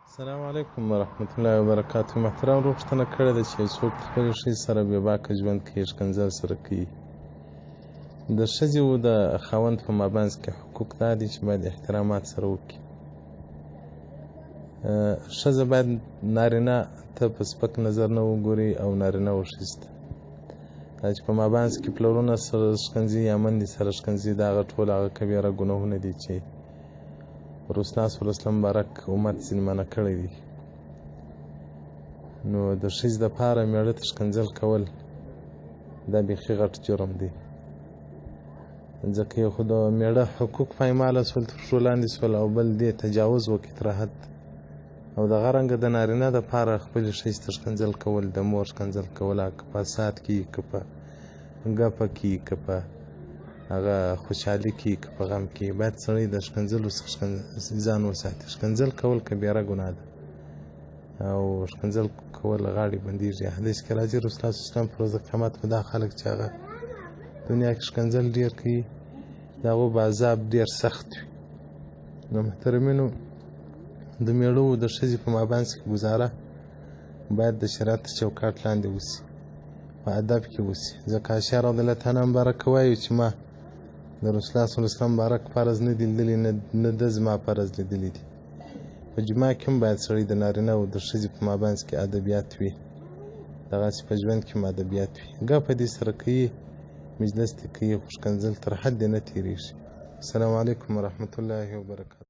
السلام علیکم ورحمت الله وبرکاته. محترم ورور پوښتنه کړې ده چې څوک د خپلې ښځې سره بې باکه ژوند کوي، ښکنځل سره کوي. د ښځې او د خاوند په مابنځ کې حقوق دا دي چې باید احترامات سره وکړي. ښځه باید نارینه ته په سپک نظر نه وګوري او نارینه و ښځې ته. دا چې په مابنځ کې پلرونه سره ښکنځي یا مندې سره ښکنځي، دا هغه ټول هغه کبیره ګناهونه دي چې رسول الله صلی الله علیه وسلم مبارک امت ځینې منع کړی دی. نو د ښځې دپاره مېړه ته ښکنځل کول دا بیخي غټ جرم دی، ځکه یو خو د مېړه حقوق پایماله سول، تر پښو لاندې سول، او بل دې تجاوز وکړي تر حد. او دغه رنګه د نارینه دپاره خپلې ښځې ته ښکنځل کول، د مور ښکنځل کول، که په سات کې، که په ګپه کې، که په هغه خوشحالي کې، که په غم کې، باید سړی د ښکنځلو څخه ځان وساتي. ښکنځل کول کبیره ګناه ده او ښکنځل کول غاړې بندېږي. حدیث کې راځي رسول الله صلی الله علیه وسلم پر ورځ د قیامت به دا خلک چې هغه دنیا کې ښکنځل ډېر کوي، د هغو به عذاب ډېر سخت وي. نو محترمینو، د مېړو د ښځې په مابنځ کې ګزاره باید د شریعت تر چوکاټ لاندې وسي، په ادب کې وسي. ځکه عائشه رضی الله تعالی عنها مبارک وایي چې ما د رسول الله صلی الله علیه وسلم مبارک فرض نه دي لیدلي، نه ده زما فرض لیدلي دي. په جماع کې هم باید سړی د نارینه او د ښځې په مابنځ کې ادبیات وي، دغسې په ژوند کې هم ادبیات وي. ګپه دې سره کوي، مجلس دې کوي، خو ښکنځل تر حد دې نه تېرېږي. السلام علیکم ورحمت الله وبرکاته.